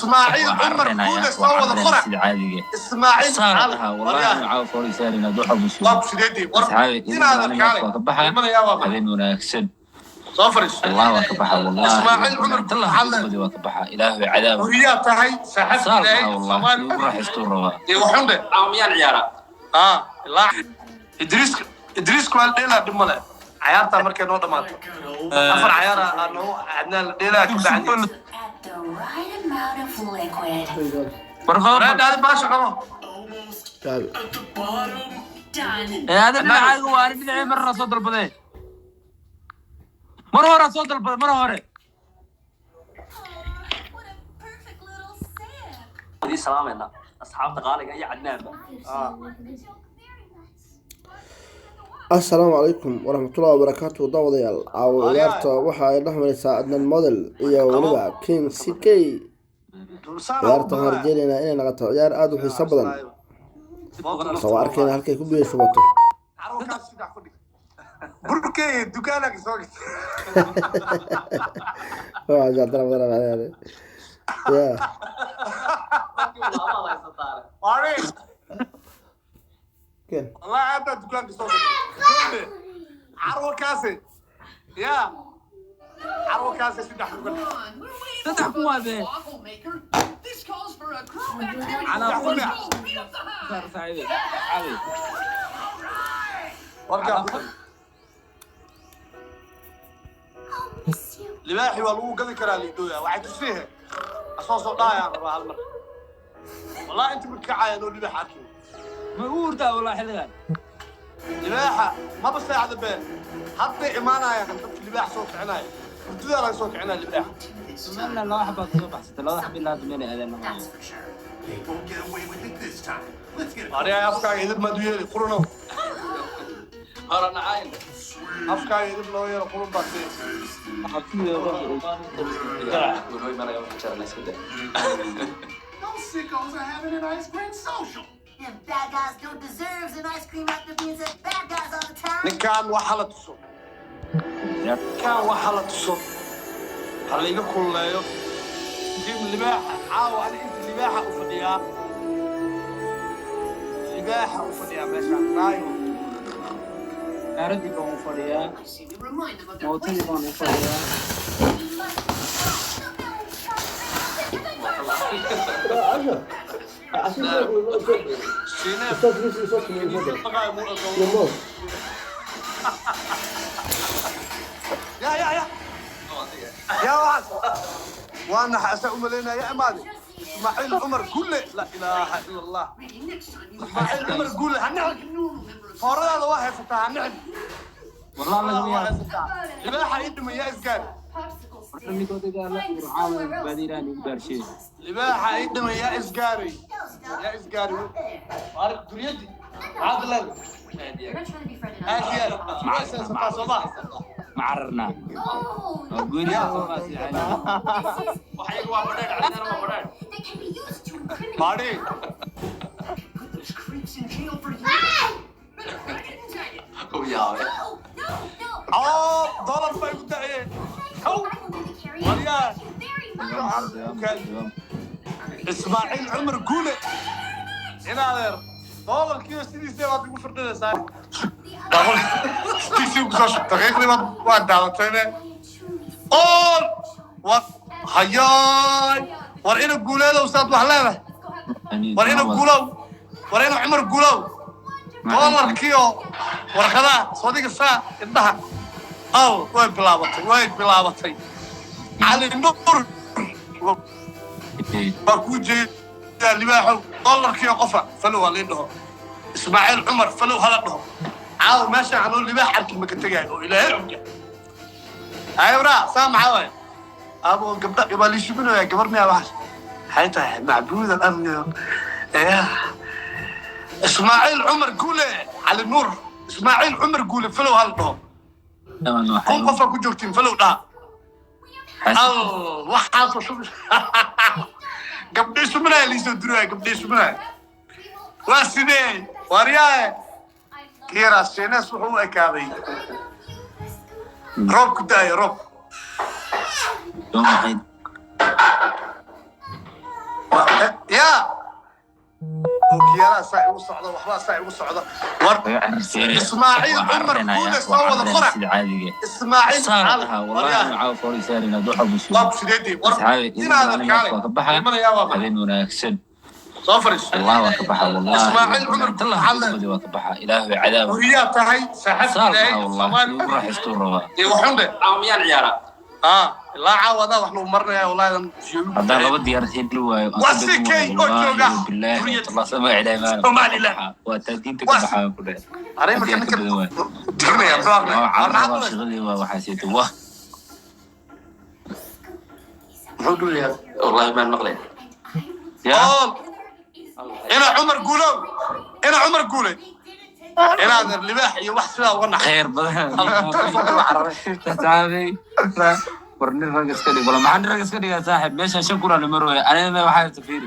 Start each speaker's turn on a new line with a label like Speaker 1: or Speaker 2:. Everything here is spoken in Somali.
Speaker 1: Ismaaciil
Speaker 2: Waa
Speaker 1: Cumar
Speaker 2: cararaynayaa,
Speaker 1: Guule
Speaker 2: waa
Speaker 1: soo wada
Speaker 2: cararayna
Speaker 1: qora.
Speaker 2: Sida caadiga.
Speaker 1: Ismaaciil
Speaker 2: Saan
Speaker 1: Cali
Speaker 2: ahaa wallahi,
Speaker 1: waryaa.
Speaker 2: caawa foori saarina waxa buu
Speaker 1: Waa ku sideedii war.
Speaker 2: Asxaabi,
Speaker 1: Inaadan
Speaker 2: idin
Speaker 1: kaale
Speaker 2: waa ka baxaa.
Speaker 1: Imanayaa waa maxay?
Speaker 2: Habeen wanaagsan.
Speaker 1: Soo fadhiiso.
Speaker 2: Wallahi waa ka baxaa, wallahi.
Speaker 1: Ismaaciil Cumar
Speaker 2: Tallah.
Speaker 1: Guule.
Speaker 2: Waa ka baxaa, ilaahu cadaab.
Speaker 1: Horiyaa tahay saaxiib.
Speaker 2: Saan
Speaker 1: Ilaahay
Speaker 2: ahaa wallahi.
Speaker 1: Soomaali.
Speaker 2: Igu raaxaystuu rabaa.
Speaker 1: Dee waxun dhe.
Speaker 3: Miyaan ciyaaraa?
Speaker 1: Ah, ilaa Idriis, Idriis waa la dheelaa, dhib male. Cayaartaa markay noo dhamaato, afar cayaara aa noo Cadnaan la dheelaa ka bacdi.
Speaker 4: Add the right amount of liquid.
Speaker 1: Wareedhaadi baasha qabo.
Speaker 5: Kaabi.
Speaker 4: Done.
Speaker 6: Ee ada dhinacaaga waa ani dhinacii mar hore soo dalbadee, mar hore soo dalbaday, mar hore.
Speaker 4: What a perfect little sip.
Speaker 3: Idin salaamayna asxaabta qaaliga iyo Cadnaanba.
Speaker 4: Like the joke very much.
Speaker 5: Assalaamu calaykum waraxmatullahi wabarakaatu. Daawadayaal, caawa ciyaarta waxa ay dhex maraysaa Adnan Model iyo weliba King CK. Ciyaarta waxaan rajeynaynaa inay noqoto ciyaar aada u xiiso badan. Soo arkayna halkay ku biyo shubato.
Speaker 1: Burkey dukaanka soo gatay.
Speaker 5: Waa jeclaan badan ciyaar ya.
Speaker 1: Waare.
Speaker 5: Ken.
Speaker 1: Wallahi aad baa dukaanka soo gatay. Carwo kaasi ya, carwo kaasi saddex ku gatay.
Speaker 6: 3,000 waa dee.
Speaker 1: Calaa
Speaker 6: Saar saaxiibey, asxaabi.
Speaker 1: Warkaa.
Speaker 4: I'll miss you.
Speaker 1: Libaaxi waa lagu gadi karaa liidooya, waxay tusiihe asoo soo dhahayaan rabaa hal mar. Wallahi inta mid kacayaan oo libaax arkin.
Speaker 6: Ma u hurdaa wallahi xilligan?
Speaker 1: Libaaxa maba seexda been, hadday imaanayaan dadka libaax soo kicinaya, hurdadaa laga soo kicinaya libaaxa.
Speaker 6: Somaliland laba xabaad soo baxsatay, labada xab ilaa hadda meel ay aadeen lama hayo.
Speaker 1: Ariyaa, afkaaga idib maad u yeeli qurunow.
Speaker 3: Hore nacayn.
Speaker 1: Afkaaga idib loo yeelo, qurun baa sii.
Speaker 6: Cabsidooda.
Speaker 3: Noo imanaya wax jarana iska day.
Speaker 7: Those sickos are having an ice cream social.
Speaker 8: Them bad guys don't deserve an ice cream after being such bad guys all the time.
Speaker 1: Ninkaan waxa la tuso, ninkaan waxa la tuso, ha laiga kululeeyo. Team libaaxa caawa, ani inta libaaxa u fadhiyaa, libaaxa u fadhiyaa meeshaan raayo.
Speaker 6: Gaaradii baan u fadhiyaa, mootadii baan u fadhiyaa.
Speaker 4: We must stop the villains from
Speaker 1: Shiineed. Maqaayo muu dhaqo. Ya ya ya ya, waxaas waa naxasa u malaynaya ya imaade. Ismaaciil Cumar Gulle, laa ilaaha ila Allah. Ismaaciil Cumar Gulle, ha nicin, fooradaada waa haysataa, ha nicin.
Speaker 6: Wallahi lagama
Speaker 1: waa
Speaker 6: yaabo.
Speaker 1: Haysataa libaaxa ii dhimay yaa isgaar.
Speaker 4: Popsicle
Speaker 6: Horta
Speaker 4: stand.
Speaker 6: ninkooda alla caawa baadiiraan igu gaarshiye.
Speaker 1: Libaaxa ii dhimay yaa isgaaray, yaa isgaaray. Waarik duriyadii maxaad leedahay?
Speaker 4: You're not trying to be friendly.
Speaker 1: Aad iyo aad waa haysataa soo ma?
Speaker 6: Ma cararnaa?
Speaker 4: Oh,
Speaker 6: Waa gooniga soo maasi caadi.
Speaker 4: this is
Speaker 3: Waxyaga waa badheedh, Cadnaan waa badheedh.
Speaker 4: that can be used to incriminate.
Speaker 1: Maadhi.
Speaker 3: Uu yaabay.
Speaker 4: No, no, no.
Speaker 1: Oo dolar baa igu daciyeen kow.
Speaker 4: I will be the carrier.
Speaker 1: Waryaa.
Speaker 4: Thank you very much.
Speaker 1: Ismaaciil Cumar Guule, inaadeer doolarkiiyo sidiisee baad igu firdhinaysaa.
Speaker 4: The other
Speaker 1: Sidiisii kusoo shub daqiiqdii baad waa daadatayne.
Speaker 4: I am truly
Speaker 1: Oo war hayaay, war ina guuleedow saad wax leedahay.
Speaker 4: Let's go have the fun.
Speaker 1: War ina guulow, war ina Cumar guulow, doolarkiiyo warqadaha soo saa indhaha aw way bilaabatay, way bilaabatay. Cali Nuur waa kuu jeedaa libaaxow, doolarkiiyo qofa follow waa lii dhaho. Ismaaciil Cumar follow hala dhaho. Caawa meesha anoo libaax arkin maka tegaayo oo Ilaahay ogya. Ayawraa saa maxaa waaye abo gabdha waa lii shubinayaa, gabar miyaa waxaas maxay tahay macbuud alamniyo. Ismaaciil Cumar Guule, Cali Nuur, Ismaaciil Cumar Guule follow hala dhaho. 1000 qofaa ku joogtiin, follow dhaha. Al waxaasoo shub gabdhii shuminaya liisoo duraya, gabdhii shuminaya waa sidee? Waaryaaye, kiiraa shiinees wuxuu u ekaaday roob ku da'aya, roob.
Speaker 2: Soo maxay?
Speaker 1: Yaa okiyaalaha saa igu socda, waxbaa saa igu socda. War Ismaaciil Cumar Guule soo wada qora.
Speaker 2: Sida caadiga.
Speaker 1: Ismaaciil
Speaker 2: Saar
Speaker 1: Cali
Speaker 2: ahaa wallahi
Speaker 1: waryaa
Speaker 2: caawa foor isaarina duxa busuu.
Speaker 1: Waa ku sideedii war
Speaker 2: Asxaabi
Speaker 1: inaadan kaalay
Speaker 2: waa ka baxa.
Speaker 1: Imanayaa waa maxay?
Speaker 2: Habeen wanaagsan.
Speaker 1: Soo fadhiiso.
Speaker 2: Wallahi waa ka baxa wallahi.
Speaker 1: Ismaaciil Cumar
Speaker 2: Allah
Speaker 1: Guule.
Speaker 2: waa ka baxa. Ilaahu cadaab.
Speaker 1: Horiyaa tahay saaxiib
Speaker 2: Saar
Speaker 1: ilaahay
Speaker 2: ahaa wallahi.
Speaker 1: Soomaali
Speaker 2: Ugu raaxaystuu rabaa.
Speaker 1: iyo waxun dhe
Speaker 3: Caawa miyaan ciyaaraa?
Speaker 1: Ah, ilaa caawadaa wax lagu marinaya wallahi dan.
Speaker 2: Haddaan laba diyaar heli waayo aan
Speaker 1: Waa
Speaker 2: ka
Speaker 1: CK
Speaker 2: badin waayo,
Speaker 1: oo jooga.
Speaker 2: wallahi bilaahi
Speaker 1: Huriyad.
Speaker 2: Allah sama ilaahay maana.
Speaker 1: Somaliland.
Speaker 2: Waa taa diinta ka
Speaker 1: Waa
Speaker 2: baxaa ku dhahay.
Speaker 1: Arrin marka
Speaker 2: Haddii aan ka
Speaker 1: ninka
Speaker 2: badin waayo.
Speaker 1: tirnaya muxuu aqrinaya?
Speaker 2: Waa
Speaker 1: War
Speaker 2: carab
Speaker 1: maxaad
Speaker 2: waa
Speaker 1: u
Speaker 2: shaqadii waa waxaa siitay wah.
Speaker 1: Muxuu dhulayaa?
Speaker 3: Wallahi maan maqlayn.
Speaker 2: Yaa
Speaker 1: Ool ina Cumar Guulow, ina Cumar Guule, inaadan libaax iyo wax sidaa uga naxay.
Speaker 2: Khayr badan. Asxaabey, war nin rag iska dhig. Wala maxaa nin rag iska dhigaa saaxiib? Meeshaan 5,000 aa la marooya. Aniga waxaa fiiri.